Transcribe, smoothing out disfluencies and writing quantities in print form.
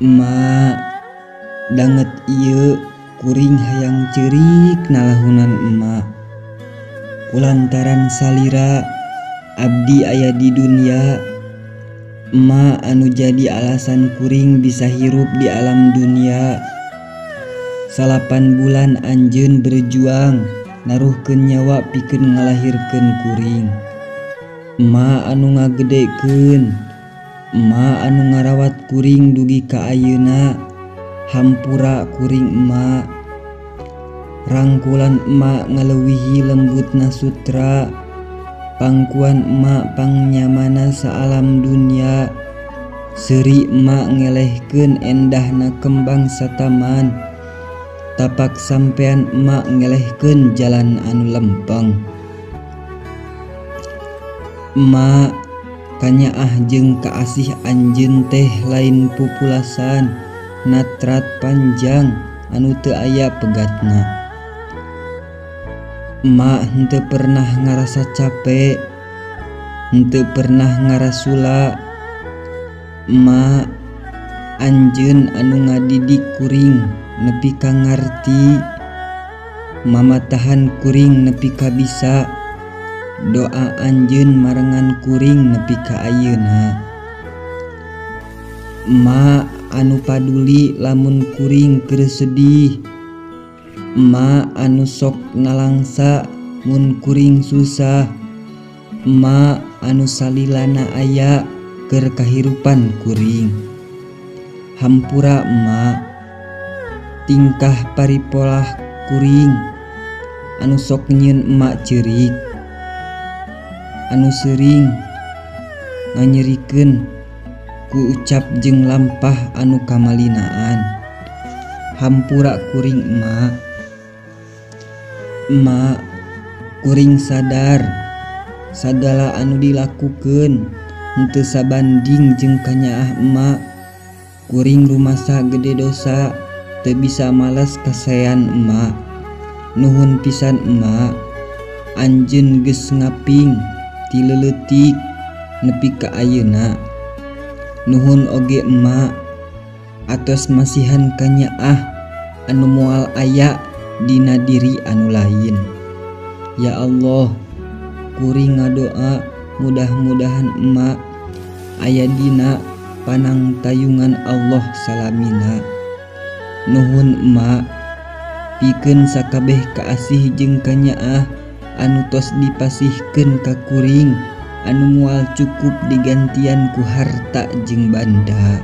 Emak, danget ieu kuring hayang ceurik nalahunan emak. Kulantaran salira abdi aya di dunia, emak anu jadi alasan kuring bisa hirup di alam dunia. 9 bulan anjeun berjuang naruhkeun nyawa pikeun ngalahirkeun kuring. Emak anu ngagedekeun, emak anu ngarawat kuring dugi ka ayeuna. Hampura kuring emak. Rangkulan emak ngaleuwihi lembutna sutra, pangkuan emak pangnyamanna saalam dunia. Seuri emak ngelehkeun endahna kembang sataman, tapak sampean emak ngelehkeun jalan anu lempeng. Emak, kanyaah jeung kaasih anjeun teh lain pupulasan natrat panjang anu teu aya pegatna. Emak henteu pernah ngarasa capek, henteu pernah ngarasula. Emak, anjeun anu ngadidik kuring nepi ka ngarti, mamatahan kuring nepi ka bisa, doa anjeun marengan kuring nepi ka ayeuna. Emak anu paduli lamun kuring keur sedih, emak anu sok nalangsa mun kuring susah, emak anu salilana aya keur kahirupan kuring. Hampura emak, tingkah paripolah kuring anu sok nyieun emak ceurik, anu sering nganyerikeun ku ucap jeung lampah anu kamalinaan. Hampura kuring emak. Emak, kuring sadar sagala anu dilakukeun henteu sabanding jeung kanyaah emak. Kuring rumasa gede dosa teu bisa males kasaean emak. Nuhun pisan emak, anjeun geus ngaping ti leuletik nepi ka ayeuna. Nuhun oge emak atos masihan kanyaah anu moal aya dina diri anu lain. Ya Allah, kuring ngadoa mudah-mudahan emak aya dina panangtayungan Allah salamina. Nuhun emak, pikeun sakabeh kaasih jeung kanyaah anu tos dipasihkeun ka kuring anu moal cukup digantian ku harta jeung banda.